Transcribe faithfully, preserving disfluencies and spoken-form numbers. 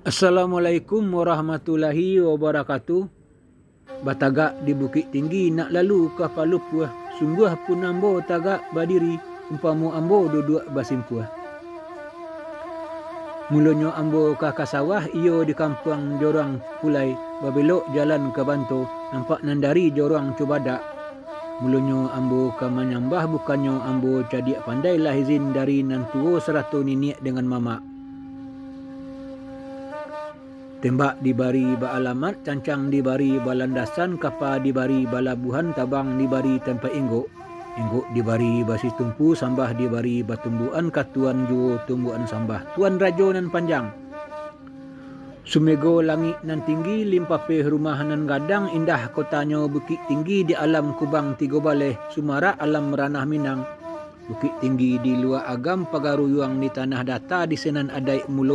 Assalamualaikum warahmatullahi wabarakatuh. Batagak di bukik tinggi nak lalu ka palupuah, sungguah pun ambo tagak badiri, umpamo ambo duduak basimpuah. Mulonyo ambo ka, ka sawah, iyo di kampuang Joruang Pulai, babelok jalan ka Banto, nampak nan dari Joruang Cubadak. Mulonyo ambo ka manyambah, bukannyo ambo cadiak pandai, lah izin dari nan tuo sarato niniak dengan mamak. Tembak dibari baalamat, cancang dibari balandasan, kapa dibari balabuhan, tabang dibari tampek inggok, inggok dibari basitumpu, sambah dibari batumbukan, ka tuan juo tumbukan sambah, tuan rajo nan panjang. Sumego langik nan tinggi, limpapeh rumah nan gadang, indah kotanyo Bukik Tinggi, di alam kubang tigo baleh, sumarak alam ranah Minang. Bukik Tinggi di Luak Agam, Pagaruyuang di Tanah Data, di sinan adaik mulo